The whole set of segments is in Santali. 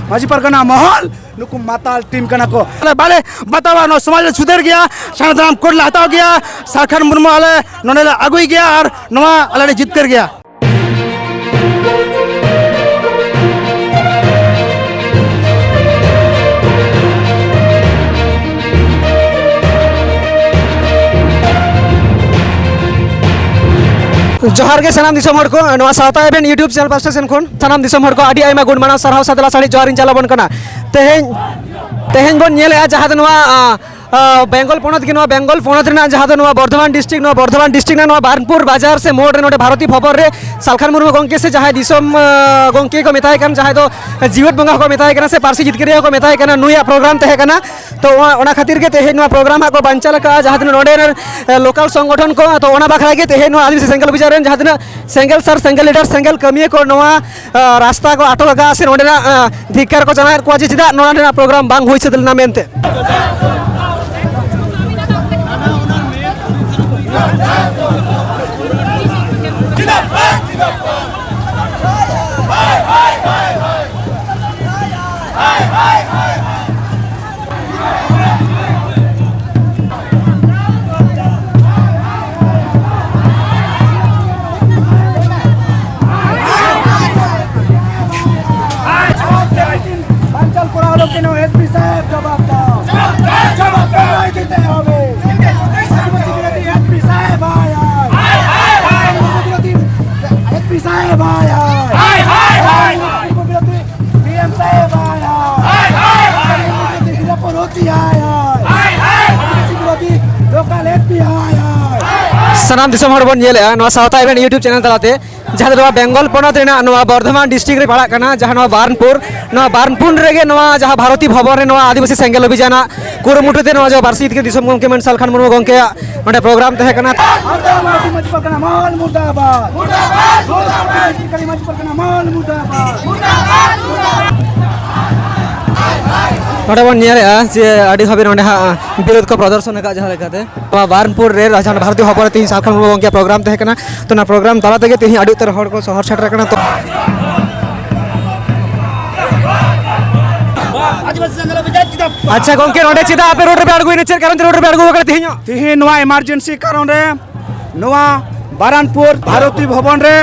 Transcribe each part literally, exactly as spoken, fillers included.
ᱢᱟᱹᱡᱷᱤ ᱯᱟᱨᱜᱟᱱᱟ ᱢᱚᱦᱚᱞ ᱱᱩᱠᱩ ᱢᱟᱛᱟᱞ ᱴᱤᱢ ᱠᱟᱱᱟ ᱠᱚ᱾ ᱟᱞᱮ ᱵᱟᱞᱮ ᱵᱟᱛᱟᱣᱟ, ᱱᱚᱣᱟ ᱥᱚᱢᱟᱡᱽ ᱞᱮ ᱥᱩᱫᱷᱟᱹᱨ ᱜᱮᱭᱟ, ᱥᱟᱨᱱᱟ ᱫᱷᱚᱨᱚᱢ ᱠᱳᱰ ᱞᱮ ᱦᱟᱛᱟᱣ ᱜᱮᱭᱟ, ᱥᱟᱞᱠᱷᱟᱱ ᱢᱩᱨᱢᱩ ᱟᱞᱮ ᱱᱚᱰᱮ ᱞᱮ ᱟᱹᱜᱩᱭ ᱜᱮᱭᱟ ᱟᱨ ᱱᱚᱣᱟ ᱟᱞᱮ ᱞᱮ ᱡᱤᱛᱠᱟᱹᱨ ᱜᱮᱭᱟ᱾ ᱡᱚᱦᱟᱨ ᱜᱮ ᱥᱟᱱᱟᱢ ᱫᱤᱥᱚᱢ ᱦᱚᱲ ᱠᱚ, ᱱᱚᱣᱟ ᱥᱟᱶᱛᱟ ᱮᱵᱷᱮᱱ YouTube ᱪᱮᱱᱮᱞ ᱯᱟᱥᱴᱟ ᱥᱮᱱ ᱠᱷᱚᱱ ᱥᱟᱱᱟᱢ ᱫᱤᱥᱚᱢ ᱦᱚᱲ ᱠᱚ ᱟᱹᱰᱤ ᱟᱭᱢᱟ ᱜᱩᱱ ᱢᱟᱱᱟᱣ ᱥᱟᱨᱦᱟᱣ ᱥᱟᱛᱮ ᱞᱟᱥᱟᱲᱦᱮᱫ ᱡᱚᱦᱟᱨ ᱤᱧ ᱪᱟᱞ ᱟᱵᱚᱱ ᱠᱟᱱᱟ᱾ ᱛᱮᱦᱮᱧ, ᱛᱮᱦᱮᱧ ᱵᱚᱱ ᱧᱮᱞᱮᱜᱼᱟ ᱡᱟᱦᱟᱸ ᱫᱚ ᱱᱚᱣᱟ, ᱟ, ᱟ, ᱵᱮᱝᱜᱚᱞ ᱯᱚᱱᱚᱛ ᱜᱮ, ᱱᱚᱣᱟ ᱵᱮᱝᱜᱚᱞ ᱯᱚᱱᱚᱛ ᱨᱮᱱᱟᱜ ᱡᱟᱦᱟᱸ ᱫᱚ ᱱᱚᱣᱟ ᱵᱚᱨᱫᱷᱚᱢᱟᱱ ᱰᱤᱥᱴᱨᱤᱠᱴ, ᱱᱚᱣᱟ ᱵᱚᱨᱫᱷᱚᱢᱟᱱ ᱰᱤᱥᱴᱨᱤᱠᱴ ᱨᱮᱱᱟᱜ ᱱᱚᱣᱟ ᱵᱟᱨᱱᱯᱩᱨ ᱵᱟᱡᱟᱨ ᱥᱮ ᱢᱳᱲ ᱨᱮ ᱱᱚᱰᱮ ᱵᱷᱟᱨᱚᱛᱤ ᱵᱷᱚᱵᱚᱱ ᱨᱮ ᱥᱟᱞᱠᱷᱟᱱ ᱢᱩᱨᱢᱩ ᱜᱚᱢᱠᱮ ᱥᱮ ᱡᱟᱦᱟᱸᱭ ᱫᱤᱥᱚᱢ, ᱟ, ᱜᱚᱢᱠᱮ ᱠᱚ ᱢᱮᱛᱟᱭ ᱠᱟᱱ, ᱡᱟᱦᱟᱸᱭ ᱫᱚ ᱡᱤᱣᱮᱫ ᱵᱚᱸᱜᱟ ᱦᱚᱸᱠᱚ ᱢᱮᱛᱟᱭ ᱠᱟᱱᱟ ᱥᱮ ᱯᱟᱹᱨᱥᱤ ᱡᱤᱛᱠᱟᱹᱨᱤᱭᱟᱹ ᱦᱚᱸᱠᱚ ᱢᱮᱛᱟᱭ ᱠᱟᱱᱟ, ᱱᱩᱭᱟᱜ ᱯᱨᱳᱜᱨᱟᱢ ᱛᱟᱦᱮᱸ ᱠᱟᱱᱟ᱾ ᱛᱚ ᱚᱱᱟ, ᱚᱱᱟ ᱠᱷᱟᱹᱛᱤᱨ ᱜᱮ ᱛᱮᱦᱮᱧ ᱱᱚᱣᱟ ᱯᱨᱳᱜᱨᱟᱢ ᱦᱟᱸᱜ ᱠᱚ ᱵᱟᱧᱪᱟᱣ ᱟᱠᱟᱫᱼᱟ ᱡᱟᱦᱟᱸ ᱛᱤᱱᱟᱹᱜ ᱱᱚᱰᱮ ᱨᱮᱱ, ᱮ, ᱞᱳᱠᱟᱞ ᱥᱚᱝᱜᱚᱴᱷᱚᱱ ᱠᱚ᱾ ᱛᱚ ᱚᱱᱟ ᱵᱟᱠᱷᱨᱟ ᱜᱮ ᱛᱮᱦᱮᱧ ᱱᱚᱣᱟ ᱟᱹᱫᱤᱵᱟᱹᱥᱤ ᱥᱮᱸᱜᱮᱞ ᱚᱵᱷᱤᱡᱟᱱ ᱨᱮᱱ ᱡᱟᱦᱟᱸ ᱛᱤᱱᱟᱹᱜ ᱥᱮᱸᱜᱮᱞ ᱥᱟᱨ, ᱥᱮᱸᱜᱮᱞ ᱞᱤᱰᱟᱨ, ᱥᱮᱸᱜᱮᱞ ᱠᱟᱹᱢᱤᱭᱟᱹ ᱠᱚ ᱱᱚᱣᱟ, ᱟ, ᱨᱟᱥᱛᱟ ᱠᱚ ᱟᱴᱚᱠ ᱟᱠᱟᱫᱼᱟ ᱥᱮ ᱱᱚᱰᱮᱱᱟᱜ, ᱟ, ᱫᱷᱤᱠᱠᱟᱨ ᱠᱚ ᱡᱟᱱᱟᱣᱮᱫ ᱠᱚᱣᱟ ᱡᱮ ᱪᱮᱫᱟᱜ ᱱᱚᱣᱟ ᱨᱮᱱᱟᱜ ᱯᱨᱳᱜᱨᱟᱢ ᱵᱟᱝ ᱦᱩᱭ ᱥᱟᱹᱛ ᱞᱮᱱᱟ ᱢᱮᱱᱛᱮ᱾ বানচাল করা হলো কেন? এসপি সাহেব জবাব দাও। জবাব দিতে হবে। এসপি সাহেব হায় হায়। এসপি সাহেব হায় হায়। বিএম সাহেব হায় হায়। বিরোধী হায় হায়। বিরোধী লোকাল এসপি হায় হায়। ᱥᱟᱱᱟᱢ ᱫᱤᱥᱚᱢ ᱦᱚᱲ ᱵᱚᱱ ᱧᱮᱞᱮᱜᱼᱟ ᱱᱚᱣᱟ ᱥᱟᱶᱛᱟ ᱮᱵᱷᱮᱱ YouTube ᱪᱮᱱᱮᱞ ᱛᱟᱞᱟᱛᱮ, ᱡᱟᱦᱟᱸ ᱫᱚ ᱱᱚᱣᱟ ᱵᱮᱝᱜᱚᱞ ᱯᱚᱱᱚᱛ ᱨᱮᱱᱟᱜ ᱱᱚᱣᱟ ᱵᱚᱨᱫᱷᱚᱢᱟᱱ ᱰᱤᱥᱴᱨᱤᱠᱴ ᱨᱮ ᱯᱟᱲᱟᱜ ᱠᱟᱱᱟ, ᱡᱟᱦᱟᱸ ᱱᱚᱣᱟ ᱵᱟᱨᱱᱯᱩᱨ, ᱱᱚᱣᱟ ᱵᱟᱨᱱᱯᱩᱨ ᱨᱮᱜᱮ ᱱᱚᱣᱟ ᱡᱟᱦᱟᱸ ᱵᱷᱟᱨᱚᱛᱤ ᱵᱷᱚᱵᱚᱱ ᱨᱮ ᱱᱚᱣᱟ ᱟᱹᱫᱤᱵᱟᱹᱥᱤ ᱥᱮᱸᱜᱮᱞ ᱚᱵᱷᱤᱡᱟᱱᱟᱜ ᱠᱩᱨᱩᱢᱩᱴᱩ ᱛᱮ ᱱᱚᱣᱟ ᱡᱟᱦᱟᱸ ᱯᱟᱹᱨᱥᱤ ᱡᱤᱛᱠᱟᱹᱨ ᱫᱤᱥᱚᱢ ᱜᱚᱢᱠᱮ ᱢᱟᱱ ᱥᱟᱞᱠᱷᱟᱱ ᱢᱩᱨᱢᱩ ᱜᱚᱢᱠᱮᱭᱟᱜ ᱱᱚᱰᱮ ᱯᱨᱳᱜᱨᱟᱢ ᱛᱟᱦᱮᱸ ᱠᱟᱱᱟ᱾ ᱢᱟᱹᱡᱷᱤ ᱯᱟᱨᱜᱟᱱᱟ ᱢᱚᱦᱚᱞ ᱢᱩᱨᱫᱟᱵᱟᱫ᱾ ᱢᱟᱹᱡᱷᱤ ᱯᱟᱨᱜᱟᱱᱟ ᱢᱚᱦᱚᱞ ᱢᱩᱨᱫᱟᱵᱟᱫ᱾ ᱱᱚᱰᱮ ᱵᱚᱱ ᱧᱮᱞᱮᱜᱼᱟ ᱡᱮ ᱟᱹᱰᱤ ᱦᱟᱹᱵᱤᱡ ᱱᱚᱰᱮ ᱦᱟᱸᱜ ᱵᱤᱨᱳᱫᱷ ᱠᱚ ᱯᱨᱚᱫᱚᱨᱥᱚᱱ ᱟᱠᱟᱫ, ᱡᱟᱦᱟᱸ ᱞᱮᱠᱟᱛᱮ ᱱᱚᱣᱟ ᱵᱟᱨᱱᱯᱩᱨ ᱨᱮ ᱨᱟᱡᱽᱦᱟᱱ ᱵᱷᱟᱨᱚᱛᱤ ᱦᱚᱯᱚᱱ ᱨᱮ ᱛᱮᱦᱮᱧ ᱥᱟᱞᱠᱷᱟᱱ ᱢᱩᱨᱢᱩ ᱜᱚᱢᱠᱮᱭᱟᱜ ᱯᱨᱳᱜᱨᱟᱢ ᱛᱟᱦᱮᱸ ᱠᱟᱱᱟ᱾ ᱛᱚ, ᱚᱱᱟ ᱯᱨᱳᱜᱨᱟᱢ ᱛᱟᱞᱟ ᱛᱮᱜᱮ ᱛᱮᱦᱮᱧ ᱟᱹᱰᱤ ᱩᱛᱟᱹᱨ ᱦᱚᱲ ᱠᱚ ᱥᱚᱦᱚᱨ ᱥᱮᱴᱮᱨ ᱟᱠᱟᱱᱟ᱾ ᱛᱚ, ᱟᱪᱪᱷᱟ ᱜᱚᱝᱠᱮ, ᱱᱚᱰᱮ ᱪᱮᱫᱟᱜ ᱟᱯᱮ ᱨᱳᱰ ᱨᱮᱯᱮ ᱟᱬᱜᱚᱭᱮᱱᱟ? ᱪᱮᱫ ᱠᱟᱨᱚᱱ ᱛᱮ ᱨᱳᱰ ᱨᱮᱯᱮ ᱟᱬᱜᱚ ᱟᱠᱟᱱᱟ ᱛᱮᱦᱮᱧ? ᱛᱮᱦᱮᱧ ᱱᱚᱣᱟ ᱮᱢᱟᱨᱡᱮᱱᱥᱤ ᱠᱟᱨᱚᱱ ᱨᱮ ᱱᱚᱣᱟ ᱵᱟᱨᱟᱱᱯᱩᱨ ᱵᱷᱟᱨᱚᱛᱤ ᱵᱷᱚᱵᱚᱱ ᱨᱮ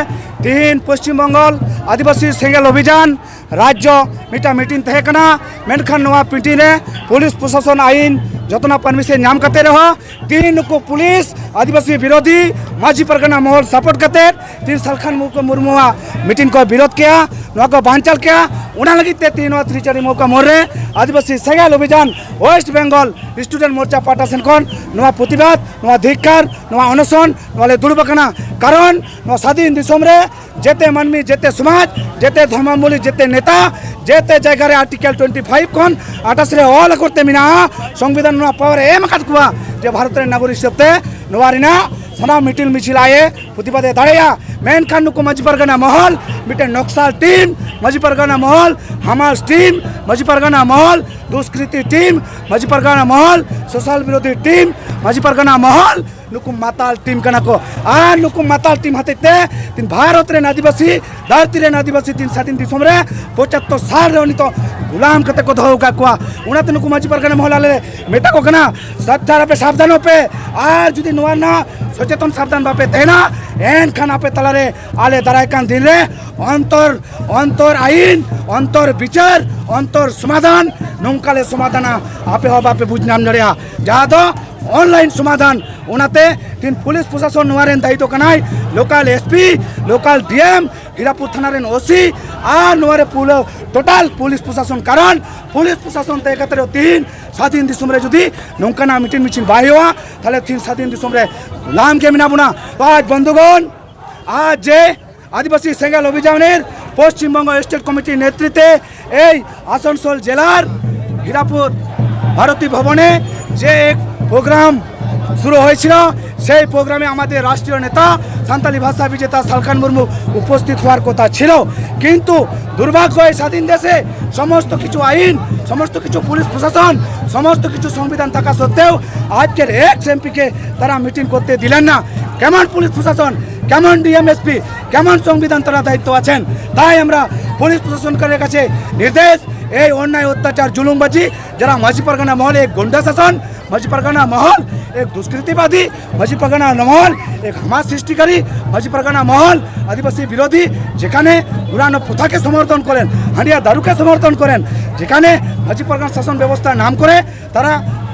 ᱛᱮᱦᱮᱧ ᱯᱚᱥᱪᱤᱢ ᱵᱚᱝᱜᱚᱞ ᱟᱹᱫᱤᱵᱟᱹᱥᱤ ᱥᱮᱸᱜᱮᱞ ᱚᱵᱷᱤᱡᱟᱱ ᱨᱟᱡᱽᱡᱚ ᱢᱤᱫᱴᱟᱝ ᱢᱤᱴᱤᱝ ᱛᱟᱦᱮᱸ ᱠᱟᱱᱟ᱾ ᱢᱮᱱᱠᱷᱟᱱ ᱱᱚᱣᱟ ᱢᱤᱴᱤᱝ ᱨᱮ ᱯᱩᱞᱤᱥ ᱯᱨᱚᱥᱟᱥᱚᱱ ᱟᱭᱤᱱ ᱡᱚᱛᱚᱱᱟᱜ ᱯᱟᱨᱢᱤᱥᱚᱱ ᱧᱟᱢ ᱠᱟᱛᱮ ᱨᱮᱦᱚᱸ ᱛᱮᱦᱮᱧ ᱱᱩᱠᱩ ᱯᱩᱞᱤᱥ ᱟᱹᱫᱤᱵᱟᱹᱥᱤ ᱵᱤᱨᱳᱫᱷᱤ ᱢᱟᱹᱡᱷᱤ ᱯᱟᱨᱜᱟᱱᱟ ᱢᱚᱦᱚᱞ ᱥᱟᱯᱳᱨᱴ ᱠᱟᱛᱮ ᱛᱮᱦᱮᱧ ᱥᱟᱞᱠᱷᱟᱱ ᱢᱩᱨᱢᱩ, ᱢᱩᱨᱢᱩᱣᱟᱜ ᱢᱤᱴᱤᱝ ᱠᱚ ᱵᱤᱨᱳᱫᱷ ᱠᱮᱜᱼᱟ, ᱱᱚᱣᱟ ᱠᱚ ᱵᱟᱧᱪᱟᱞ ᱠᱮᱜᱼᱟ᱾ ᱚᱱᱟ ᱞᱟᱹᱜᱤᱫ ᱛᱮ ᱛᱮᱦᱮᱧ ᱱᱚᱣᱟ ᱛᱨᱤᱪᱟᱨᱤ ᱢᱚᱣᱠᱟ ᱢᱳᱲ ᱨᱮ ᱟᱹᱫᱤᱵᱟᱹᱥᱤ ᱥᱮᱸᱜᱮᱞ ᱚᱵᱷᱤᱡᱟᱱ ᱳᱭᱮᱥᱴ ᱵᱮᱝᱜᱚᱞ ᱥᱴᱩᱰᱮᱱᱴ ᱢᱳᱨᱪᱟ ᱯᱟᱦᱴᱟ ᱥᱮᱱ ᱠᱷᱚᱱ ᱱᱚᱣᱟ ᱯᱨᱚᱛᱤᱵᱟᱫ, ᱱᱚᱣᱟ ᱫᱷᱤᱠᱠᱟᱨ, ᱱᱚᱣᱟ ᱚᱱᱚᱥᱚᱱ, ᱱᱚᱣᱟ ᱞᱮ ᱫᱩᱲᱩᱵ ᱟᱠᱟᱱᱟ᱾ ᱠᱟᱨᱚᱱ ᱱᱚᱣᱟ ᱥᱟᱹᱫᱷᱤᱱ ᱫᱤᱥᱚᱢ ᱨᱮ ᱡᱮᱛᱮ ᱢᱟᱹᱱᱢᱤ, ᱡᱮᱛᱮ ᱥᱚᱢᱟᱡᱽ, ᱡᱮᱛᱮ ᱫᱷᱚᱨᱢᱟᱵᱚᱞᱤ, ᱡᱮᱛᱮ ᱱᱮᱛᱟ, ᱡᱮᱛᱮ ᱡᱟᱭᱜᱟ ᱨᱮ ᱟᱨᱴᱤᱠᱮᱞ ᱴᱩᱭᱮᱱᱴᱤ ᱯᱷᱟᱭᱤᱵᱷ ᱠᱷᱚᱱ ᱟᱴᱷᱟᱥ ᱨᱮ ᱚᱞ ᱟᱠᱚᱨ ᱛᱮ ᱢᱮᱱᱟᱜᱼᱟ, ᱥᱚᱝᱵᱤᱫᱷᱟᱱ ᱱᱚᱣᱟ ᱯᱟᱣᱟᱨ ᱮ ᱮᱢ ᱟᱠᱟᱫ ᱠᱚᱣᱟ ᱡᱮ ᱵᱷᱟᱨᱚᱛ ᱨᱮᱱ ᱱᱟᱜᱚᱨᱤᱠ ᱦᱤᱥᱟᱹᱵ ᱛᱮ ᱱᱚᱣᱟ ᱨᱮᱱᱟᱜ ᱥᱟᱱᱟᱢ ᱢᱤᱴᱤᱝ ᱢᱤᱪᱷᱤᱞ ᱟᱭᱮ ᱯᱨᱚᱛᱤᱵᱟᱫ ᱮ ᱫᱟᱲᱮᱭᱟᱜᱼᱟ᱾ ᱢᱮᱱᱠᱷᱟᱱ ᱱᱩᱠᱩ ᱢᱟᱹᱡᱷᱤ ᱯᱟᱨᱜᱟᱱᱟ ᱢᱚᱦᱚᱞ ᱢᱤᱫᱴᱮᱱ ᱱᱚᱠᱥᱟᱞ team, Majhi Pargana Mahal ᱦᱟᱢᱟᱥ team, Majhi Pargana Mahal ᱫᱩᱥᱠᱨᱤᱛᱤ team, Majhi Pargana Mahal social ᱵᱤᱨᱳᱫᱷᱤ team, Majhi Pargana Mahal ᱱᱩᱠᱩ ᱢᱟᱛᱟᱞ ᱴᱤᱢ ᱠᱟᱱᱟ ᱠᱚ᱾ ᱟᱨ ᱱᱩᱠᱩ ᱢᱟᱛᱟᱞ ᱴᱤᱢ ᱦᱚᱛᱮᱡ ᱛᱮ ᱛᱤᱱ ᱵᱷᱟᱨᱚᱛ ᱨᱮᱱ ᱟᱹᱫᱤᱵᱟᱹᱥᱤ, ᱫᱷᱟᱹᱨᱛᱤ ᱨᱮᱱ ᱟᱹᱫᱤᱵᱟᱹᱥᱤ ᱛᱤᱱ ᱥᱟᱫᱷᱤᱱ ᱫᱤᱥᱚᱢ ᱨᱮ ᱯᱚᱸᱪᱟᱛᱛᱚᱨ ᱥᱟᱞ ᱨᱮ ᱱᱤᱛᱚᱜ ᱜᱩᱞᱟᱢ ᱠᱟᱛᱮ ᱠᱚ ᱫᱚᱦᱚ ᱟᱠᱟᱫ ᱠᱚᱣᱟ᱾ ᱚᱱᱟᱛᱮ ᱱᱩᱠᱩ ᱢᱟᱹᱡᱷᱤ ᱯᱟᱨᱜᱟᱱᱟ ᱢᱚᱦᱚᱞ ᱟᱞᱮ ᱞᱮ ᱢᱮᱛᱟ ᱠᱚ ᱠᱟᱱᱟ, ᱥᱟᱵᱫᱷᱟᱱ ᱟᱯᱮ, ᱥᱟᱵᱫᱷᱟᱱᱚᱜ ᱯᱮ᱾ ᱟᱨ ᱡᱩᱫᱤ ᱱᱚᱣᱟ ᱨᱮᱱᱟᱜ ᱥᱚᱪᱮᱛᱚᱱ ᱥᱟᱵᱫᱷᱟᱱ ᱵᱟᱯᱮ ᱛᱟᱦᱮᱱᱟ, ᱮᱱᱠᱷᱟᱱ ᱟᱯᱮ ᱛᱟᱞᱟᱨᱮ ᱟᱞᱮ ᱫᱟᱨᱟᱭ ᱠᱟᱱ ᱫᱤᱱ ᱨᱮ ᱚᱱᱛᱚᱨ, ᱚᱱᱛᱚᱨ ᱟᱭᱤᱱ, ᱚᱱᱛᱚᱨ ᱵᱤᱪᱟᱹᱨ, ᱚᱱᱛᱚᱨ ᱥᱚᱢᱟᱫᱷᱟᱱ ᱱᱚᱝᱠᱟ ᱞᱮ ᱥᱚᱢᱟᱫᱷᱟᱱᱟ, ᱟᱯᱮ ᱦᱚᱸ ᱵᱟᱯᱮ ᱵᱩᱡᱽ ᱧᱟᱢ ᱫᱟᱲᱮᱭᱟᱜᱼᱟ, ᱡᱟᱦᱟᱸ ᱫᱚ ᱚᱱᱞᱟᱭᱤᱱ ᱥᱚᱢᱟᱫᱷᱟᱱ᱾ ᱚᱱᱟᱛᱮ ᱛᱤᱦᱤᱧ ᱯᱩᱞᱤᱥ ᱯᱨᱚᱥᱟᱥᱚᱱ ᱱᱚᱣᱟ ᱨᱮᱱ ᱫᱟᱭᱤᱛᱚ ᱠᱟᱱᱟᱭ, ᱞᱳᱠᱟᱞ ᱮᱥ ᱯᱤ, ᱞᱳᱠᱟᱞ ᱰᱤ ᱮᱢ, ᱦᱤᱨᱟᱯᱩᱨ ᱛᱷᱟᱱᱟ ᱨᱮᱱ ᱳ ᱥᱤ ᱟᱨ ᱱᱚᱣᱟ ᱨᱮ ᱯᱩᱨᱟᱹ ᱴᱳᱴᱟᱞ ᱯᱩᱞᱤᱥ ᱯᱨᱚᱥᱟᱥᱚᱱ᱾ ᱠᱟᱨᱚᱱ ᱯᱩᱞᱤᱥ ᱯᱨᱚᱥᱟᱥᱚᱱ ᱛᱟᱦᱮᱸ ᱠᱟᱛᱮ ᱨᱮᱦᱚᱸ ᱛᱤᱦᱤᱧ ᱥᱟᱫᱷᱤᱱ ᱫᱤᱥᱚᱢ ᱨᱮ ᱡᱩᱫᱤ ᱱᱚᱝᱠᱟᱱᱟᱜ ᱢᱤᱴᱤᱝ ᱢᱤᱪᱷᱤᱞ ᱵᱟᱭ ᱦᱩᱭᱩᱜᱼᱟ, ᱛᱟᱦᱞᱮ ᱛᱤᱦᱤᱧ ᱥᱟᱫᱷᱤᱱ ᱫᱤᱥᱚᱢ ᱨᱮ ᱜᱩᱞᱟᱢ ᱜᱮ ᱢᱮᱱᱟᱜ ᱵᱚᱱᱟ᱾ ᱛᱚ ᱟᱡ ᱵᱚᱱᱫᱷᱩᱜᱚᱱ, ᱟᱡ ᱡᱮ ᱟᱹᱫᱤᱵᱟᱹᱥᱤ ᱥᱮᱸᱜᱮᱞ ᱚᱵᱷᱤᱡᱟᱱᱮᱨ ᱯᱚᱥᱪᱤᱢ ᱵᱚᱝᱜᱚ ᱥᱴᱮᱴ ᱠᱚᱢᱤᱴᱤ ᱱᱮᱛᱨᱤᱛᱵᱮ ᱮᱭ ᱟᱥᱟᱱᱥᱳᱞ জেলার হীরাপুর ভারতী ভবনে যে এক প্রোগ্রাম শুরু হয়েছিল, সেই প্রোগ্রামে আমাদের রাষ্ট্রীয় নেতা সান্তালি ভাষা বিজেতা সালখান মুর্মু উপস্থিত হওয়ার কথা ছিল। কিন্তু দুর্ভাগ্য, এই স্বাধীন দেশে সমস্ত কিছু আইন, সমস্ত কিছু পুলিশ প্রশাসন, সমস্ত কিছু সংবিধান থাকা সত্ত্বেও আজকের এক্স এমপিকে তারা মিটিং করতে দিলেন না। কেমন পুলিশ প্রশাসন, কেমন ডিএমএসপি, কেমন সংবিধান তারা দায়িত্ব আছেন? তাই আমরা পুলিশ প্রশাসনের কাছে নির্দেশ এই অন্যায়, অত্যাচার, জুলুমবাজি, যারা মাঝি পারগানা মহল এক গুন্ডা শাসন, মাঝি পারগানা মহল এক দুষ্কৃতিবাদী, মাঝি পারগানা মহল এক হামাস সৃষ্টিকারী, মাঝি পারগানা মহল আদিবাসী বিরোধী, যেখানে পুরানো প্রথাকে সমর্থন করেন, হাঁড়িয়া দারুকে সমর্থন করেন, যেখানে মাঝি পারগানা শাসন ব্যবস্থার নাম করে তারা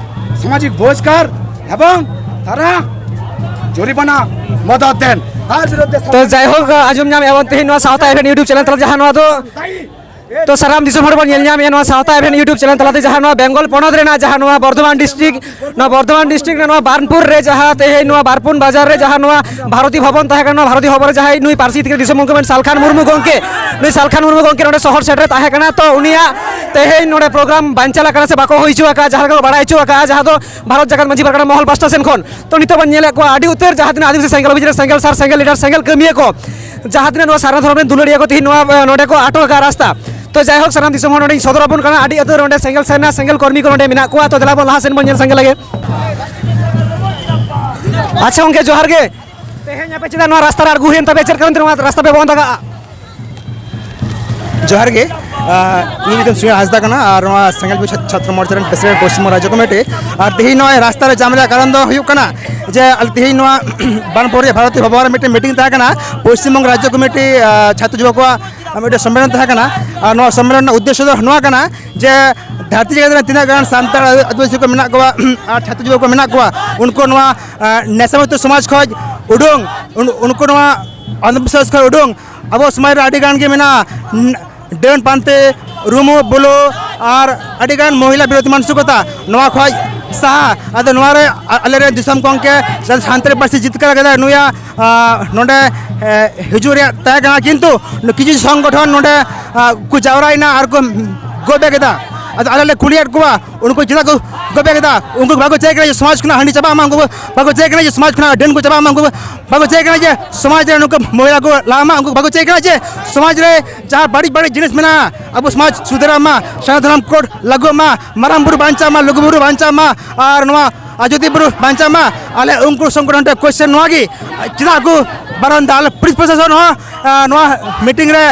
সামাজিক বহিষ্কার এবং তারা জরিমানা মদত দেন। তার বিরুদ্ধে তো যাই হোক, আᱸᱡᱚᱢ ᱧᱟᱢ ᱮᱫᱟ ᱵᱚᱱ ᱛᱮᱦᱮᱧ ᱱᱚᱣᱟ ᱥᱟᱶᱛᱟ ᱮᱵᱷᱮᱱ YouTube ᱪᱮᱱᱮᱞ ᱛᱟᱞᱟ ᱡᱟᱦᱟᱸ ᱱᱚᱣᱟ ᱫᱚ ᱛᱚ ᱥᱟᱱᱟᱢ ᱫᱤᱥᱚᱢ ᱦᱚᱲ ᱵᱚᱱ ᱧᱮᱞ ᱧᱟᱢᱮᱫᱼᱟ ᱱᱚᱣᱟ ᱥᱟᱶᱛᱟ ᱮᱵᱷᱮᱱ YouTube ᱪᱮᱱᱮᱞ ᱛᱟᱞᱟᱛᱮ ᱡᱟᱦᱟᱸ ᱱᱚᱣᱟ ᱵᱮᱝᱜᱚᱞ ᱯᱚᱱᱚᱛ ᱨᱮᱱᱟᱜ ᱡᱟᱦᱟᱸ ᱱᱚᱣᱟ ᱵᱚᱨᱫᱷᱚᱢᱟᱱ ᱰᱤᱥᱴᱨᱤᱠᱴ, ᱱᱚᱣᱟ ᱵᱚᱨᱫᱷᱚᱢᱟᱱ ᱰᱤᱥᱴᱨᱤᱠᱴ ᱨᱮ ᱱᱚᱣᱟ ᱵᱟᱨᱱᱯᱩᱨ ᱨᱮ ᱡᱟᱦᱟᱸ ᱛᱮᱦᱮᱧ ᱱᱚᱣᱟ ᱵᱷᱟᱨᱚᱛᱤ ᱵᱷᱚᱵᱚᱱ ᱛᱟᱦᱮᱸ ᱠᱟᱱᱟ, ᱱᱚᱣᱟ ᱵᱷᱟᱨᱚᱛᱤ ᱵᱷᱚᱵᱚᱱ ᱨᱮ ᱡᱟᱦᱟᱸᱭ ᱱᱩᱭ ᱯᱟᱹᱨᱥᱤ ᱛᱤᱠᱤᱱ ᱫᱤᱥᱚᱢ ᱜᱚᱢᱠᱮ ᱢᱮᱱ ᱥᱟᱞᱠᱷᱟᱱ ᱢᱩᱨᱢᱩ ᱜᱚᱢᱠᱮ, ᱱᱩᱭ ᱥᱟᱞᱠᱷᱟᱱ ᱢᱩᱨᱢᱩ ᱜᱚᱢᱠᱮ ᱱᱚᱰᱮ ᱥᱚᱦᱚᱨ ᱥᱮᱴᱮᱨ ᱛᱟᱦᱮᱸ ᱠᱟᱱᱟ᱾ ᱛᱚ ᱩᱱᱤᱭᱟᱜ ᱛᱮᱦᱮᱧ ᱱᱚᱰᱮ ᱯᱨᱳᱜᱨᱟᱢ ᱵᱟᱧᱪᱟᱞ ᱟᱠᱟᱱᱟ ᱥᱮ ᱵᱟᱠᱚ ᱦᱩᱭ ᱦᱚᱪᱚ ᱟᱠᱟᱫᱼᱟ, ᱡᱟᱦᱟᱸ ᱞᱮᱠᱟ ᱠᱚ ᱵᱟᱲᱟᱭ ᱦᱚᱪᱚ ᱟᱠᱟᱫᱼᱟ, ᱡᱟᱦᱟᱸ ᱫᱚ ᱵᱷᱟᱨᱚᱛ ᱡᱟᱠᱟᱛ ᱢᱟᱹᱡᱷᱤ ᱯᱟᱨᱜᱟᱱᱟ ᱢᱚᱦᱚᱞ ᱯᱟᱥᱴᱟ ᱥᱮᱱ ᱠᱷᱚᱱ᱾ ᱛᱚ ᱱᱤᱛᱚᱜ ᱵᱚᱱ ᱧᱮᱞᱮᱫ ᱠᱚᱣᱟ ᱟᱹᱰᱤ ᱩᱛᱟᱹᱨ ᱡᱟᱦᱟᱸ ᱛᱤᱱᱟᱹᱜ ᱟᱹᱫᱤᱵᱟᱹᱥᱤ ᱥᱮᱸᱜᱮᱞ ᱚᱵᱷᱤᱡᱟᱱ ᱨᱮ ᱥᱮᱸᱜᱮᱞ ᱥᱟᱨ ᱥᱮᱸᱜᱮᱞ ᱞᱤᱰᱟᱨ ᱥᱮᱸᱜᱮᱞ ᱠᱟᱹᱢᱤᱭᱟᱹ ᱠᱚ, ᱡᱟᱦᱟᱸ ᱛᱤᱱᱟᱹᱜ ᱱᱚᱣᱟ ᱥᱟᱨᱱᱟ ᱫᱷᱚᱨᱚᱢ ᱨᱮᱱ ᱫᱩᱞᱟᱹᱲᱤᱭᱟᱹ ᱠᱚ ᱛᱮᱦᱮᱧ ᱱᱚᱣᱟ, ᱮ, ᱱᱚᱰᱮ ᱠᱚ ᱟᱴᱚᱠ ᱟᱠᱟᱫ ᱨᱟᱥᱛᱟ᱾ ᱛᱚ ᱡᱟᱭᱦᱳᱠ, ᱥᱟᱱᱟᱢ ᱫᱤᱥᱚᱢ ᱦᱚᱲ ᱱᱚᱰᱮᱧ ᱥᱚᱫᱚᱨ ᱟᱵᱚᱱ ᱠᱟᱱᱟ, ᱟᱹᱰᱤ ᱩᱛᱟᱹᱨ ᱱᱚᱰᱮ ᱥᱮᱸᱜᱮᱞ ᱥᱮᱱᱟ ᱥᱮᱸᱜᱮᱞ ᱠᱚᱨᱢᱤ ᱠᱚ ᱱᱚᱰᱮ ᱢᱮᱱᱟᱜ ᱠᱚᱣᱟ᱾ ᱛᱚ ᱫᱮᱞᱟ ᱵᱚᱱ ᱞᱟᱦᱟ ᱥᱮᱱ ᱵᱚᱱ ᱧᱮᱞ ᱥᱟᱸᱜᱮ ᱞᱮᱜᱮ᱾ ᱟᱪᱪᱷᱟ ᱜᱚᱢᱠᱮ, ᱡᱚᱦᱟᱨ ᱜᱮ᱾ ᱛᱮᱦᱮᱧ ᱟᱯᱮ ᱪᱮᱫᱟᱜ ᱱᱚᱣᱟ ᱨᱟᱥᱛᱟ ᱨᱮ ᱟᱬᱜᱚ ᱦᱩᱭᱮᱱ ᱛᱟᱯᱮᱭᱟ? ᱪᱮᱫ ᱠᱟᱨᱚᱱ ᱛᱮ ᱱᱚᱣᱟ ᱨᱟᱥᱛᱟ ᱯᱮ ᱵᱚᱱᱫ ᱟᱠᱟᱜᱼᱟ? ᱡᱚᱦᱟᱨ ᱜᱮ᱾ ᱟᱨ ᱤᱧ ᱧᱩᱛᱩᱢ ᱥᱩᱱᱤᱞ ᱦᱟᱸᱥᱫᱟ ᱠᱟᱱᱟ ᱟᱨ ᱱᱚᱣᱟ ᱥᱮᱸᱜᱮᱞ ᱪᱷᱟ-, ᱪᱷᱟᱛᱨᱚ ᱢᱳᱨᱪᱟ ᱨᱮᱱ ᱯᱨᱮᱥᱤᱰᱮᱱᱴ ᱯᱚᱥᱪᱤᱢ ᱵᱚᱝᱜᱚ ᱨᱟᱡᱽᱡᱚ ᱠᱚᱢᱤᱴᱤ᱾ ᱟᱨ ᱛᱮᱦᱮᱧ ᱱᱚᱜᱼᱚᱭ ᱨᱟᱥᱛᱟ ᱨᱮ ᱡᱟᱢ ᱨᱮᱭᱟᱜ ᱠᱟᱨᱚᱱ ᱫᱚ ᱦᱩᱭᱩᱜ ᱠᱟᱱᱟ ᱡᱮ ᱟᱞᱮ ᱛᱮᱦᱮᱧ ᱱᱚᱣᱟ ᱵᱟᱨᱱᱯᱩᱨ ᱨᱮ ᱵᱷᱟᱨᱚᱛᱤ ᱵᱷᱚᱵᱚᱱ ᱨᱮ ᱢᱤᱫᱴᱮᱱ ᱢᱤᱴᱤᱝ ᱛᱟᱦᱮᱸ ᱠᱟᱱᱟ, ᱯᱚᱥᱪᱤᱢ ᱵᱚᱝᱜᱚ ᱨᱟᱡᱽᱡᱚ ᱠᱚᱢᱤᱴᱤ, ᱟᱨ, ᱪᱷᱟᱛᱨᱚ ᱡᱩᱵᱚ ᱠᱚᱣᱟᱜ ᱢᱤᱫᱴᱮᱱ ᱥᱚᱢᱢᱮᱞᱚᱱ ᱛᱟᱦᱮᱸ ᱠᱟᱱᱟ᱾ ᱟᱨ ᱱᱚᱣᱟ ᱥᱚᱢᱢᱮᱞᱚᱱ ᱨᱮᱱᱟᱜ ᱩᱫᱽᱫᱮᱥᱥᱚ ᱫᱚ ᱱᱚᱣᱟ ᱠᱟᱱᱟ ᱡᱮ ᱫᱷᱟᱹᱨᱛᱤ ᱡᱟᱠᱟᱛ ᱨᱮ ᱛᱤᱱᱟᱹᱜ ᱜᱟᱱ ᱥᱟᱱᱛᱟᱲ ᱟᱹᱫᱤᱵᱟᱹᱥᱤ ᱠᱚ ᱢᱮᱱᱟᱜ ᱠᱚᱣᱟ ᱟᱨ ᱪᱷᱟᱛᱨᱚ ᱡᱩᱵᱚ ᱠᱚ ᱢᱮᱱᱟᱜ ᱠᱚᱣᱟ, ᱩᱱᱠᱩ ᱱᱚᱣᱟ, ᱟᱨ, ᱱᱮᱥᱟ ᱢᱩᱠᱛᱚ ᱥᱚᱢᱟᱡᱽ ᱠᱷᱚᱱ ᱩᱰᱩᱝ, ᱩᱱ-, ᱩᱱᱠᱩ ᱱᱚᱣᱟ ᱚᱱᱫᱷᱚᱵᱤᱥᱣᱟᱥ ᱠᱷᱚᱱ ᱩᱰᱩᱝ, ᱟᱵᱚ ᱥᱚᱢᱟᱡᱽ ᱨᱮ ᱟᱹᱰᱤ ᱜᱟᱱ ᱜᱮ ᱢᱮᱱᱟᱜᱼᱟ, ᱰᱟᱹᱱ ᱯᱟᱱᱛᱮ, ᱨᱩᱢᱩ ᱵᱩᱞᱩ ᱟᱨ ᱟᱹᱰᱤ ᱜᱟᱱ ᱢᱚᱦᱤᱞᱟ ᱵᱤᱨᱳᱫᱷᱤ ᱢᱟᱱᱥᱤᱠᱚᱛᱟ, ᱱᱚᱣᱟ ᱠᱷᱚᱱ ᱥᱟᱦᱟ᱾ ᱟᱫᱚ ᱱᱚᱣᱟ ᱨᱮ ᱟ-, ᱟᱞᱮ ᱨᱮᱱ ᱫᱤᱥᱚᱢ ᱜᱚᱢᱠᱮ ᱥᱟᱱᱛᱟᱲᱤ ᱯᱟᱹᱨᱥᱤ ᱡᱤᱛᱠᱟᱹᱨ ᱠᱟᱫᱟ, ᱱᱩᱭᱟᱜ, ᱟ, ᱱᱚᱰᱮ, ᱮ, ᱦᱤᱡᱩᱜ ᱨᱮᱭᱟᱜ ᱛᱟᱦᱮᱸ ᱠᱟᱱᱟ, ᱠᱤᱱᱛᱩ ᱠᱤᱪᱷᱩ ᱥᱚᱝᱜᱚᱴᱷᱚᱱ ᱱᱚᱰᱮ, ᱟ, ᱠᱚ ᱡᱟᱣᱨᱟᱭᱮᱱᱟ ᱟᱨ ᱠᱚ ᱜᱚᱵᱮ ᱠᱮᱫᱟ᱾ ᱟᱫᱚ ᱟᱞᱮ ᱞᱮ ᱠᱩᱞᱤᱭᱮᱫ ᱠᱚᱣᱟ, ᱩᱱᱠᱩ ᱪᱮᱫᱟᱜ ᱠᱚ ᱜᱚᱵᱮ ᱠᱮᱫᱟ? ᱩᱱᱠᱩ ᱵᱟᱠᱚ ᱪᱟᱹᱭ ᱠᱟᱱᱟ ᱡᱮ ᱥᱚᱢᱟᱡᱽ ᱠᱷᱚᱱᱟᱜ ᱦᱟᱺᱰᱤ ᱪᱟᱵᱟᱜ ᱢᱟ, ᱩᱱᱠᱩ ᱵᱟᱠᱚ ᱪᱟᱹᱭ ᱠᱟᱱᱟ ᱡᱮ ᱥᱚᱢᱟᱡᱽ ᱠᱷᱚᱱᱟᱜ ᱰᱟᱹᱱ ᱠᱚ ᱪᱟᱵᱟᱜ ᱢᱟ, ᱩᱱᱠᱩ ᱵᱟᱠᱚ ᱪᱟᱹᱭ ᱠᱟᱱᱟ ᱡᱮ ᱥᱚᱢᱟᱡᱽ ᱨᱮ ᱱᱩᱠᱩ ᱢᱚᱦᱤᱞᱟ ᱠᱚ ᱞᱟᱦᱟ ᱢᱟ, ᱩᱱᱠᱩ ᱵᱟᱠᱚ ᱪᱟᱹᱭ ᱠᱟᱱᱟ ᱡᱮ ᱥᱚᱢᱟᱡᱽ ᱨᱮ ᱡᱟᱦᱟᱸ ᱵᱟᱹᱲᱤᱡ ᱵᱟᱹᱲᱤᱡ ᱡᱤᱱᱤᱥ ᱢᱮᱱᱟᱜᱼᱟ, ᱟᱵᱚ ᱥᱚᱢᱟᱡᱽ ᱥᱩᱫᱷᱟᱹᱨᱟᱜ ᱢᱟ, ᱥᱟᱨᱱᱟ ᱫᱷᱚᱨᱚᱢ ᱠᱳᱰ ᱞᱟᱹᱜᱩᱜ ᱢᱟ, ᱢᱟᱨᱟᱝ ᱵᱩᱨᱩ ᱵᱟᱧᱪᱟᱜ ᱢᱟ, ᱞᱩᱜᱩ ᱵᱩᱨᱩ ᱵᱟᱧᱪᱟᱜ ᱢᱟ, ᱟᱨ ᱱᱚᱣᱟ ᱟᱡᱚᱫᱤᱭᱟᱹ ᱵᱩᱨᱩ ᱵᱟᱧᱪᱟᱣ ᱢᱟ᱾ ᱟᱞᱮ ᱩᱱᱠᱩ ᱥᱚᱝᱜᱚᱴᱷᱚᱱ ᱴᱷᱮᱱ ᱠᱚᱥᱪᱮᱱ ᱱᱚᱣᱟ ᱜᱮ, ᱪᱮᱫᱟᱜ ᱠᱚ ᱵᱟᱨᱚᱱ ᱫᱟ? ᱟᱞᱮ ᱯᱩᱞᱤᱥ ᱯᱨᱚᱥᱟᱥᱚᱱ ᱦᱚᱸ ᱱᱚᱣᱟ ᱢᱤᱴᱤᱝ ᱨᱮ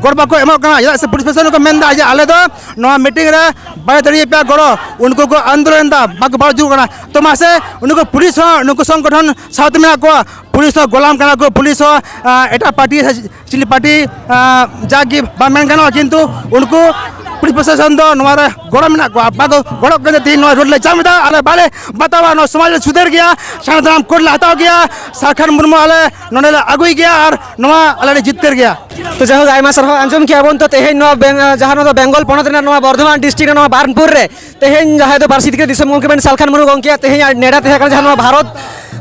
ᱜᱚᱲ ᱵᱟᱠᱚ ᱮᱢᱚᱜ ᱠᱟᱱᱟ᱾ ᱪᱮᱫᱟᱜ ᱥᱮ ᱯᱩᱞᱤᱥ ᱯᱨᱚᱥᱟᱥᱚᱱ ᱠᱚ ᱢᱮᱱᱫᱟ ᱡᱮ ᱟᱞᱮ ᱫᱚ ᱱᱚᱣᱟ ᱢᱤᱴᱤᱝ ᱨᱮ ᱵᱟᱞᱮ ᱫᱟᱲᱮᱭᱟᱯᱮᱭᱟ ᱜᱚᱲᱚ᱾ ᱩᱱᱠᱩ ᱠᱚ ᱟᱱᱫᱳᱞᱚᱱ ᱫᱟ, ᱵᱟᱠᱚ ᱵᱟᱲᱟᱭ ᱦᱚᱪᱚ ᱠᱟᱱᱟ᱾ ᱛᱚ ᱢᱟᱥᱮ, ᱩᱱᱠᱩ ᱯᱩᱞᱤᱥ ᱦᱚᱸ ᱱᱩᱠᱩ ᱥᱚᱝᱜᱚᱴᱷᱚᱱ ᱥᱟᱶᱛᱮ ᱢᱮᱱᱟᱜ ᱠᱚᱣᱟ, ᱯᱩᱞᱤᱥ ᱦᱚᱸ ᱜᱚᱞᱟᱢ ᱠᱟᱱᱟ ᱠᱚ, ᱯᱩᱞᱤᱥ ᱦᱚᱸ ᱮᱴᱟᱜ ᱯᱟᱨᱴᱤ ᱪᱤᱞᱤ ᱯᱟᱨᱴᱤ ᱡᱟᱜᱮ ᱵᱟᱝ ᱢᱮᱱ ᱜᱟᱱᱚᱜᱼᱟ, ᱠᱤᱱᱛᱩ ᱩᱱᱠᱩ ᱯᱩᱞᱤᱥ ᱯᱨᱚᱥᱟᱥᱚᱱ ᱫᱚ ᱱᱚᱣᱟ ᱨᱮ ᱜᱚᱲᱚ ᱢᱮᱱᱟᱜ ᱠᱚᱣᱟ᱾ ᱵᱟᱠᱚ ᱜᱚᱲᱚᱜ ᱠᱟᱱᱟ, ᱛᱮᱦᱮᱧ ᱱᱚᱣᱟ ᱨᱳᱰ ᱞᱮ ᱡᱟᱢ ᱮᱫᱟ, ᱟᱞᱮ ᱵᱟᱞᱮ ᱵᱟᱛᱟᱣᱟ᱾ ᱱᱚᱣᱟ ᱥᱚᱢᱟᱡᱽ ᱞᱮ ᱥᱩᱫᱷᱟᱹᱨ ᱜᱮᱭᱟ, ᱥᱟᱱᱟᱢ ᱠᱳᱰ ᱞᱮ ᱦᱟᱛᱟᱣ ᱜᱮᱭᱟ, ᱥᱟᱞᱠᱷᱟᱱ ᱢᱩᱨᱢᱩ ᱟᱞᱮ ᱱᱚᱰᱮ ᱞᱮ ᱟᱹᱜᱩᱭ ᱜᱮᱭᱟ ᱟᱨ ᱱᱚᱣᱟ ᱟᱞᱮ ᱞᱮ ᱡᱤᱛᱠᱟᱹᱨ ᱜᱮᱭᱟ᱾ ᱛᱚ ᱡᱟᱭᱦᱳᱠ, ᱟᱭᱢᱟ ᱥᱟᱨᱦᱟᱣ᱾ ᱟᱸᱡᱚᱢ ᱠᱮᱜᱼᱟ ᱵᱚᱱ, ᱛᱚ ᱛᱮᱦᱮᱧ ᱱᱚᱣᱟ ᱵᱮᱝ-, ᱡᱟᱦᱟᱸ ᱱᱚᱣᱟ ᱫᱚ ᱵᱮᱝᱜᱚᱞ ᱯᱚᱱᱚᱛ ᱨᱮᱱᱟᱜ ᱱᱚᱣᱟ ᱵᱚᱨᱫᱷᱚᱢᱟᱱ ᱰᱤᱥᱴᱨᱤᱠᱴ ᱨᱮᱱᱟᱜ ᱱᱚᱣᱟ ᱵᱟᱨᱱᱯᱩᱨ ᱨᱮ ᱛᱮᱦᱮᱧ ᱡᱟᱦᱟᱸᱭ ᱫᱚ ᱯᱟᱹᱨᱥᱤ ᱛᱮᱜᱮ ᱫᱤᱥᱚᱢ ᱜᱚᱢᱠᱮ ᱢᱟᱹᱱᱤᱡ ᱥᱟᱞᱠᱷᱟᱱ ᱢᱩᱨᱢᱩ ᱜᱚᱢᱠᱮᱭᱟᱜ ᱛᱮᱦᱮᱧ ᱟᱨ ᱱᱮᱰᱟ ᱛᱟᱦᱮᱸ ᱠᱟᱱᱟ ᱡᱟᱦᱟᱸ ᱱᱚᱣᱟ ᱵᱷᱟᱨᱚᱛ,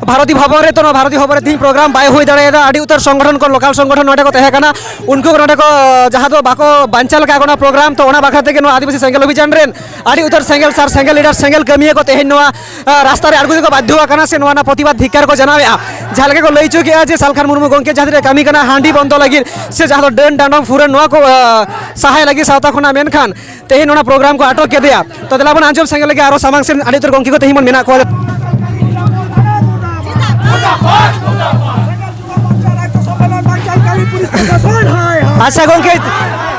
ᱵᱷᱟᱨᱚᱛᱤ ᱵᱷᱚᱵᱚᱱ ᱨᱮ, ᱛᱚ ᱱᱚᱣᱟ ᱵᱷᱟᱨᱚᱛᱤ ᱵᱷᱚᱵᱚᱱ ᱨᱮ ᱛᱮᱦᱮᱧ ᱯᱨᱳᱜᱨᱟᱢ ᱵᱟᱭ ᱦᱩᱭ ᱫᱟᱲᱮᱭᱟᱫᱟ᱾ ᱟᱹᱰᱤ ᱩᱛᱟᱹᱨ ᱥᱚᱝᱜᱚᱴᱷᱚᱱ ᱠᱚ, ᱞᱳᱠᱟᱞ ᱥᱚᱝᱜᱚᱴᱷᱚᱱ ᱱᱚᱰᱮ ᱠᱚ ᱛᱟᱦᱮᱸ ᱠᱟᱱᱟ, ᱩᱱᱠᱩ ᱠᱚ ᱱᱚᱰᱮ ᱠᱚ ᱡᱟᱦᱟᱸ ᱫᱚ ᱵᱟᱠᱚ ᱵᱟᱧᱪᱟᱣ ᱞᱮᱠᱟ ᱚᱱᱟ ᱯᱨᱳᱜᱨᱟᱢ, ᱛᱚ ᱚᱱᱟ ᱵᱟᱠᱷᱨᱟ ᱛᱮᱜᱮ ᱱᱚᱣᱟ ᱟᱹᱫᱤᱵᱟᱹᱥᱤ ᱥᱮᱸᱜᱮᱞ ᱚᱵᱷᱤᱡᱟᱱ ᱨᱮᱱ ᱟᱹᱰᱤ ᱩᱛᱟᱹᱨ ᱥᱮᱸᱜᱮᱞ ᱥᱟᱨ ᱥᱮᱸᱜᱮᱞ ᱞᱤᱰᱟᱨ ᱥᱮᱸᱜᱮᱞ ᱠᱟᱹᱢᱤᱭᱟᱹ ᱠᱚ ᱛᱮᱦᱮᱧ ᱱᱚᱣᱟ, ᱟ, ᱨᱟᱥᱛᱟ ᱨᱮ ᱟᱬᱜᱚ ᱛᱮᱠᱚ ᱵᱟᱫᱽᱫᱷᱚ ᱟᱠᱟᱱᱟ ᱥᱮ ᱱᱚᱣᱟ ᱨᱮᱱᱟᱜ ᱯᱨᱚᱛᱤᱵᱟᱫ ᱫᱷᱤᱠᱠᱟᱨ ᱠᱚ ᱡᱟᱱᱟᱣᱮᱫᱼᱟ᱾ ᱡᱟᱦᱟᱸ ᱞᱮᱠᱟ ᱠᱚ ᱞᱟᱹᱭ ᱦᱚᱪᱚ ᱠᱮᱫᱼᱟ ᱡᱮ ᱥᱟᱞᱠᱷᱟᱱ ᱢᱩᱨᱢᱩ ᱜᱚᱢᱠᱮ ᱡᱟᱦᱟᱸ ᱛᱤᱱᱟᱹᱜ ᱠᱟᱹᱢᱤ ᱠᱟᱱᱟ ᱦᱟᱺᱰᱤ ᱵᱚᱱᱫᱚ ᱞᱟᱹᱜᱤᱫ ᱥᱮ ᱡᱟᱦᱟᱸ ᱫᱚ ᱰᱟᱹᱱ ᱰᱟᱸᱰᱚᱢ ᱯᱷᱩᱨᱟᱹᱱ ᱱᱚᱣᱟ ᱠᱚ, ᱟ, ᱥᱟᱦᱟᱭ ᱞᱟᱹᱜᱤᱫ ᱥᱟᱶᱛᱟ ᱠᱷᱚᱱᱟᱜ, ᱢᱮᱱᱠᱷᱟᱱ ᱛᱮᱦᱮᱧ ᱚᱱᱟ ᱯᱨᱳᱜᱨᱟᱢ ᱠᱚ ᱟᱴᱚᱠ ᱠᱮᱫᱮᱭᱟ᱾ ᱛᱚ ᱫᱮᱞᱟ ᱵᱚᱱ ᱟᱸᱡᱚᱢ ᱥᱟᱸᱜᱮ ᱞᱮᱜᱮ ᱟᱨᱚ ᱥᱟᱢᱟᱝ ᱥᱮᱱ ᱟᱹᱰᱤ ᱩᱛᱟᱹᱨ ᱜᱚᱢᱠᱮ ᱠᱚ ᱛᱮᱦᱮᱧ ᱵᱚᱱ ᱢᱮᱱᱟᱜ ᱠᱚᱣᱟ᱾ ᱟᱪᱪᱷᱟ ᱜᱚᱢᱠᱮ,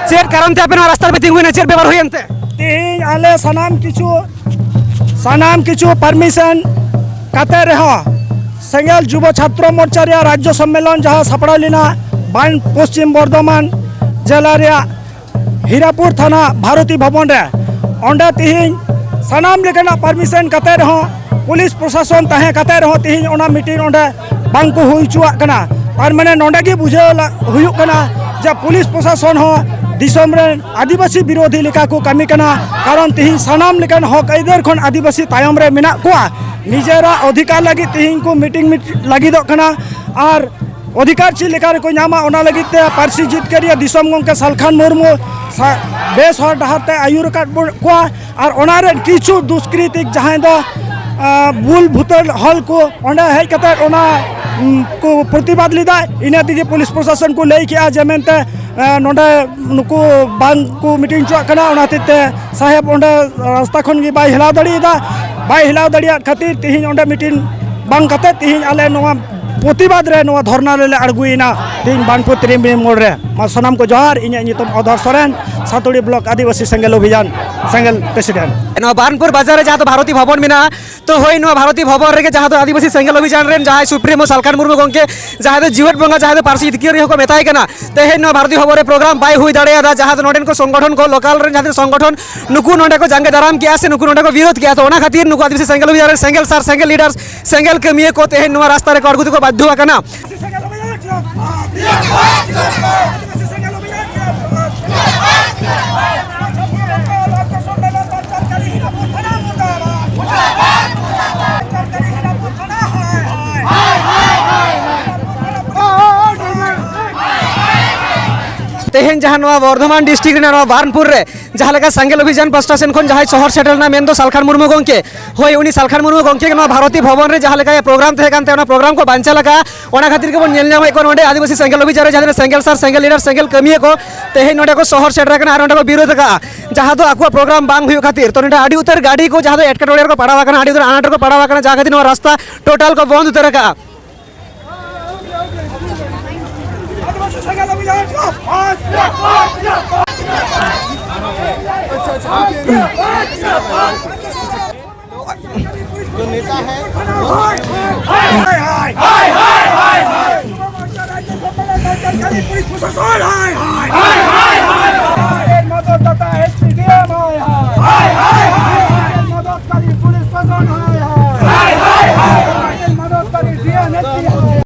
ᱪᱮᱫ ᱠᱟᱨᱚᱱ ᱛᱮ ᱟᱯᱮ ᱱᱚᱣᱟ ᱨᱟᱥᱛᱟ ᱨᱮᱯᱮ ᱛᱤᱸᱜᱩᱭᱮᱱᱟ? ᱪᱮᱫ ᱵᱮᱯᱟᱨ ᱦᱩᱭᱮᱱ ᱛᱮ? ᱛᱮᱦᱮᱧ ᱟᱞᱮ ᱥᱟᱱᱟᱢ ᱠᱤᱪᱷᱩ, ᱥᱟᱱᱟᱢ ᱠᱤᱪᱷᱩ ᱯᱟᱨᱢᱤᱥᱚᱱ ᱠᱟᱛᱮ ᱨᱮᱦᱚᱸ ᱥᱮᱸᱜᱮᱞ ᱡᱩᱵᱚ ᱪᱷᱟᱛᱨᱚ ᱢᱳᱨᱪᱟ ᱨᱮᱭᱟᱜ ᱨᱟᱡᱽᱡᱚ ᱥᱚᱢᱢᱮᱞᱚᱱ ᱡᱟᱦᱟᱸ ᱥᱟᱯᱲᱟᱣ ᱞᱮᱱᱟ ᱵᱟᱱ ᱯᱚᱥᱪᱤᱢ ᱵᱚᱨᱫᱷᱚᱢᱟᱱ ᱡᱮᱞᱟ ᱨᱮᱭᱟᱜ ᱦᱤᱨᱟᱯᱩᱨ ᱛᱷᱟᱱᱟ ᱵᱷᱟᱨᱚᱛᱤ ᱵᱷᱚᱵᱚᱱ ᱨᱮ, ᱚᱸᱰᱮ ᱛᱤᱦᱤᱧ ᱥᱟᱱᱟᱢ ᱞᱮᱠᱟᱱᱟᱜ ᱯᱟᱨᱢᱤᱥᱚᱱ ᱠᱟᱛᱮ ᱨᱮᱦᱚᱸ, ᱯᱩᱞᱤᱥ ᱯᱨᱚᱥᱟᱥᱚᱱ ᱛᱟᱦᱮᱸ ᱠᱟᱛᱮ ᱨᱮᱦᱚᱸ ᱛᱤᱦᱤᱧ ᱚᱱᱟ ᱢᱤᱴᱤᱝ ᱚᱸᱰᱮ ᱵᱟᱝ ᱠᱚ ᱦᱩᱭ ᱦᱚᱪᱚᱣᱟᱜ ᱠᱟᱱᱟ᱾ ᱛᱟᱨ ᱢᱟᱱᱮ ᱱᱚᱸᱰᱮ ᱜᱮ ᱵᱩᱡᱷᱟᱹᱣ ᱞᱟ-, ᱦᱩᱭᱩᱜ ᱠᱟᱱᱟ ᱡᱮ ᱯᱩᱞᱤᱥ ᱯᱨᱚᱥᱟᱥᱚᱱ ᱦᱚᱸ ᱫᱤᱥᱚᱢ ᱨᱮᱱ ᱟᱹᱫᱤᱵᱟᱹᱥᱤ ᱵᱤᱨᱳᱫᱷᱤ ᱞᱮᱠᱟ ᱠᱚ ᱠᱟᱹᱢᱤ ᱠᱟᱱᱟ᱾ ᱠᱟᱨᱚᱱ ᱛᱤᱦᱤᱧ ᱥᱟᱱᱟᱢ ᱞᱮᱠᱟᱱ ᱦᱚᱠ ᱟᱹᱭᱫᱟᱹᱨ ᱠᱷᱚᱱ ᱟᱹᱫᱤᱵᱟᱹᱥᱤ ᱛᱟᱭᱚᱢ ᱨᱮ ᱢᱮᱱᱟᱜ ᱠᱚᱣᱟ᱾ ᱱᱤᱡᱮᱨᱟᱜ ᱚᱫᱷᱤᱠᱟᱨ ᱞᱟᱹᱜᱤᱫ ᱛᱤᱦᱤᱧ ᱠᱚ ᱢᱤᱴᱤᱝ ᱢᱤᱴ-, ᱞᱟᱹᱜᱤᱫᱚᱜ ᱠᱟᱱᱟ᱾ ᱟᱨ ᱚᱫᱷᱤᱠᱟᱨ ᱪᱮᱫ ᱞᱮᱠᱟ ᱨᱮᱠᱚ ᱧᱟᱢᱟ, ᱚᱱᱟ ᱞᱟᱹᱜᱤᱫ ᱛᱮ ᱯᱟᱹᱨᱥᱤ ᱡᱤᱛᱠᱟᱹᱨᱤᱭᱟᱹ ᱫᱤᱥᱚᱢ ᱜᱚᱢᱠᱮ ᱥᱟᱞᱠᱷᱟᱱ ᱢᱩᱨᱢᱩ ᱥᱟ-, ᱵᱮᱥ ᱦᱚᱨ ᱰᱟᱦᱟᱨ ᱛᱮ ᱟᱹᱭᱩᱨ ᱟᱠᱟᱫ ᱵᱚᱱ, ᱠᱚᱣᱟ᱾ ᱟᱨ ᱚᱱᱟ ᱨᱮᱱ ᱠᱤᱪᱷᱩ ᱫᱩᱥᱠᱨᱤᱛᱤᱠ ᱡᱟᱦᱟᱸᱭ ᱫᱚ, ᱟ, ᱵᱩᱞ ᱵᱷᱩᱛᱟᱹᱲ ᱦᱚᱲ ᱠᱚ ᱚᱸᱰᱮ ᱦᱮᱡ ᱠᱟᱛᱮ ᱚᱱᱟ, ᱩᱢ, ᱠᱚ ᱯᱨᱚᱛᱤᱵᱟᱫ ᱞᱮᱫᱟ, ᱤᱱᱟᱹ ᱛᱮᱜᱮ ᱯᱩᱞᱤᱥ ᱯᱨᱚᱥᱟᱥᱚᱱ ᱠᱚ ᱞᱟᱹᱭ ᱠᱮᱜᱼᱟ ᱡᱮ ᱢᱮᱱᱛᱮ, ᱟ, ᱱᱚᱰᱮ ᱱᱩᱠᱩ ᱵᱟᱝ ᱠᱚ ᱢᱤᱴᱤᱝ ᱦᱚᱪᱚᱣᱟᱜ ᱠᱟᱱᱟ, ᱚᱱᱟ ᱦᱚᱛᱮᱡ ᱛᱮ ᱥᱟᱦᱮᱵᱽ ᱚᱸᱰᱮ ᱨᱟᱥᱛᱟ ᱠᱷᱚᱱ ᱜᱮ ᱵᱟᱭ ᱦᱮᱞᱟᱣ ᱫᱟᱲᱮᱭᱟᱫᱟ᱾ ᱵᱟᱭ ᱦᱤᱞᱟᱹᱣ ᱫᱟᱲᱮᱭᱟᱜ ᱠᱷᱟᱹᱛᱤᱨ ᱛᱮᱦᱮᱧ ᱚᱸᱰᱮ ᱢᱤᱫᱴᱤᱱ ᱵᱟᱝ ᱠᱟᱛᱮ ᱛᱮᱦᱮᱧ ᱟᱞᱮ ᱱᱚᱣᱟ ᱯᱨᱚᱛᱤᱵᱟᱫ ᱨᱮ ᱱᱚᱣᱟ ᱫᱷᱚᱨᱱᱟ ᱨᱮᱞᱮ ᱟᱬᱜᱚᱭᱮᱱᱟ ᱛᱮᱦᱮᱧ ᱵᱟᱱᱯᱩᱨ ᱛᱨᱤᱢᱵᱤ ᱢᱳᱲ ᱨᱮ᱾ ᱢᱟ ᱥᱟᱱᱟᱢ ᱠᱚ ᱡᱚᱦᱟᱨ, ᱤᱧᱟᱹᱜ ᱧᱩᱛᱩᱢ ᱚᱫᱷᱚᱨ ᱥᱚᱨᱮᱱ, ᱥᱟᱛᱩᱲᱤ ᱵᱞᱚᱠ ᱟᱹᱫᱤᱵᱟᱹᱥᱤ ᱥᱮᱸᱜᱮᱞ ᱚᱵᱷᱤᱡᱟᱱ ᱥᱮᱸᱜᱮᱞ ᱯᱨᱮᱥᱤᱰᱮᱱᱴ᱾ ᱱᱚᱣᱟ ᱵᱟᱱᱯᱩᱨ ᱵᱟᱡᱟᱨ ᱨᱮ ᱡᱟᱦᱟᱸ ᱫᱚ ᱵᱷᱟᱨᱚᱛᱤ ᱵᱷᱚᱵᱚᱱ ᱢᱮᱱᱟᱜᱼᱟ, ᱛᱚ ᱦᱳᱭ, ᱱᱚᱣᱟ ᱵᱷᱟᱨᱚᱛᱤ ᱵᱷᱚᱵᱚᱱ ᱨᱮᱜᱮ ᱡᱟᱦᱟᱸ ᱫᱚ ᱟᱹᱫᱤᱵᱟᱹᱥᱤ ᱥᱮᱸᱜᱮᱞ ᱚᱵᱷᱤᱡᱟᱱ ᱨᱮᱱ ᱡᱟᱦᱟᱸᱭ ᱥᱩᱯᱨᱤᱢᱳ ᱥᱟᱞᱠᱷᱟᱱ ᱢᱩᱨᱢᱩ ᱜᱚᱢᱠᱮ, ᱡᱟᱦᱟᱸᱭ ᱫᱚ ᱡᱤᱣᱮᱫ ᱵᱚᱸᱜᱟ, ᱡᱟᱦᱟᱸᱭ ᱫᱚ ᱯᱟᱹᱨᱥᱤ ᱡᱤᱛᱠᱟᱹᱨᱤᱭᱟᱹ ᱦᱚᱸᱠᱚ ᱢᱮᱛᱟᱭ ᱠᱟᱱᱟ, ᱛᱮᱦᱮᱧ ᱱᱚᱣᱟ ᱵᱷᱟᱨᱚᱛᱤ ᱵᱷᱚᱵᱚᱱ ᱨᱮ ᱯᱨᱳᱜᱨᱟᱢ ᱵᱟᱭ ᱦᱩᱭ ᱫᱟᱲᱮᱭᱟᱫᱟ, ᱡᱟᱦᱟᱸ ᱫᱚ ᱱᱚᱰᱮᱱ ᱠᱚ ᱥᱚᱝᱜᱚᱴᱷᱚᱱ ᱠᱚ, ᱞᱳᱠᱟᱞ ᱨᱮᱱ ᱡᱟᱦᱟᱸ ᱛᱤᱱᱟᱹᱜ ᱥᱚᱝᱜᱚᱴᱷᱚᱱ, ᱱᱩᱠᱩ ᱱᱚᱰᱮ ᱠᱚ ᱡᱟᱸᱜᱮ ᱫᱟᱨᱟᱢ ᱠᱮᱜᱼᱟ ᱥᱮ ᱱᱩᱠᱩ ᱱᱚᱰᱮ ᱠᱚ ᱵᱤᱨᱳᱫ ᱠᱮᱜᱼᱟ᱾ ᱛᱚ ᱚᱱᱟ ᱠᱷᱟᱹᱛᱤᱨ ᱱᱩᱠᱩ ᱟᱹᱫᱤᱵᱟᱹᱥᱤ ᱥᱮᱸᱜᱮᱞ ᱚᱵᱷᱤᱡᱟᱱ ᱨᱮᱱ ᱥᱮᱸᱜᱮᱞ ᱥᱟᱨ, ᱥᱮᱸᱜᱮᱞ ᱞᱤᱰᱟᱨ, ᱥᱮᱸᱜᱮᱞ ᱠᱟᱹᱢᱤᱭᱟᱹ ᱠᱚ ᱛᱮᱦᱮᱧ ᱱᱚᱣᱟ ᱨᱟᱥᱛᱟ ᱨᱮᱠᱚ ᱟᱬᱜᱚ ᱛᱮᱠᱚ ᱵᱟᱫᱽᱫᱷᱚ ᱟᱠᱟᱱᱟ᱾ ᱛᱮᱦᱮᱧ ᱡᱟᱦᱟᱸ ᱱᱚᱣᱟ ᱵᱚᱨᱫᱷᱚᱢᱟᱱ ᱰᱤᱥᱴᱨᱤᱠᱴ ᱨᱮᱱᱟᱜ ᱱᱚᱣᱟ ᱵᱟᱨᱱᱯᱩᱨ ᱨᱮ ᱡᱟᱦᱟᱸ ᱞᱮᱠᱟ ᱥᱮᱸᱜᱮᱞ ᱚᱵᱷᱤᱡᱟᱱ ᱯᱟᱥᱴᱟ ᱥᱮᱱ ᱠᱷᱚᱱ ᱡᱟᱦᱟᱸᱭ ᱥᱚᱦᱚᱨ ᱥᱮᱴᱮᱨ ᱞᱮᱱᱟ, ᱢᱮᱱᱫᱚ ᱥᱟᱞᱠᱷᱟᱱ ᱢᱩᱨᱢᱩ ᱜᱚᱢᱠᱮ, ᱦᱳᱭ, ᱩᱱᱤ ᱥᱟᱞᱠᱷᱟᱱ ᱢᱩᱨᱢᱩ ᱜᱚᱢᱠᱮ ᱜᱮ ᱱᱚᱣᱟ ᱵᱷᱟᱨᱚᱛᱤ ᱵᱷᱚᱵᱚᱱ ᱨᱮ ᱡᱟᱦᱟᱸ ᱞᱮᱠᱟ ᱯᱨᱳᱜᱨᱟᱢ ᱛᱟᱦᱮᱸ ᱠᱟᱱ ᱛᱟᱭᱟ, ᱚᱱᱟ ᱯᱨᱳᱜᱨᱟᱢ ᱠᱚ ᱵᱟᱧᱪᱟᱣ ᱞᱮᱠᱟ᱾ ᱚᱱᱟ ᱠᱷᱟᱹᱛᱤᱨ ᱜᱮᱵᱚᱱ ᱧᱮᱞ ᱧᱟᱢᱮᱫ ᱠᱚᱣᱟ ᱱᱚᱰᱮ ᱟᱹᱫᱤᱵᱟᱹᱥᱤ ᱥᱮᱸᱜᱮᱞ ᱚᱵᱷᱤᱡᱟᱱ ᱨᱮ ᱡᱟᱦᱟᱸ ᱛᱤᱱᱟᱹᱜ ᱥᱮᱸᱜᱮᱞ ᱥᱟᱨ, ᱥᱮᱸᱜᱮᱞ ᱞᱤᱰᱟᱨ, ᱥᱮᱸᱜᱮᱞ ᱠᱟᱹᱢᱤᱭᱟᱹ ᱠᱚ ᱛᱮᱦᱮᱧ ᱱᱚᱰᱮ ᱠᱚ ᱥᱚᱦᱚᱨ ᱥᱮᱴᱮᱨ ᱟᱠᱟᱱᱟ ᱟᱨ ᱱᱚᱰᱮ ᱠᱚ ᱵᱤᱨᱳᱫ ᱟᱠᱟᱫᱼᱟ, ᱡᱟᱦᱟᱸ ᱫᱚ ᱟᱠᱚᱣᱟᱜ ᱯᱨᱳᱜᱨᱟᱢ ᱵᱟᱝ ᱦᱩᱭᱩᱜ ᱠᱷᱟᱹᱛᱤᱨ᱾ ᱛᱚ ᱱᱚᱰᱮ ᱟᱹᱰᱤ ᱩᱛᱟᱹᱨ ᱜᱟᱹᱰᱤ ᱠᱚ ᱡᱟᱦᱟᱸ ᱫᱚ ᱮᱴᱠᱮᱴᱚᱬᱮ ᱨᱮᱠᱚ ᱯᱟᱲᱟᱣ ᱟᱠᱟᱱᱟ, ᱟᱹᱰᱤ ᱩᱛᱟᱹᱨ ᱟᱱᱟᱴ ᱨᱮᱠᱚ ᱯᱟᱲᱟᱣ ᱟᱠᱟᱱᱟ, ᱡᱟᱦᱟᱸ ᱠᱷᱟᱹᱛᱤᱨ ᱱᱚᱣᱟ ᱨᱟᱥᱛᱟ ᱴᱳᱴᱟᱞ ᱠᱚ ᱵᱚᱱᱫ ᱩᱛᱟᱹᱨ ᱟᱠᱟᱫᱼᱟ᱾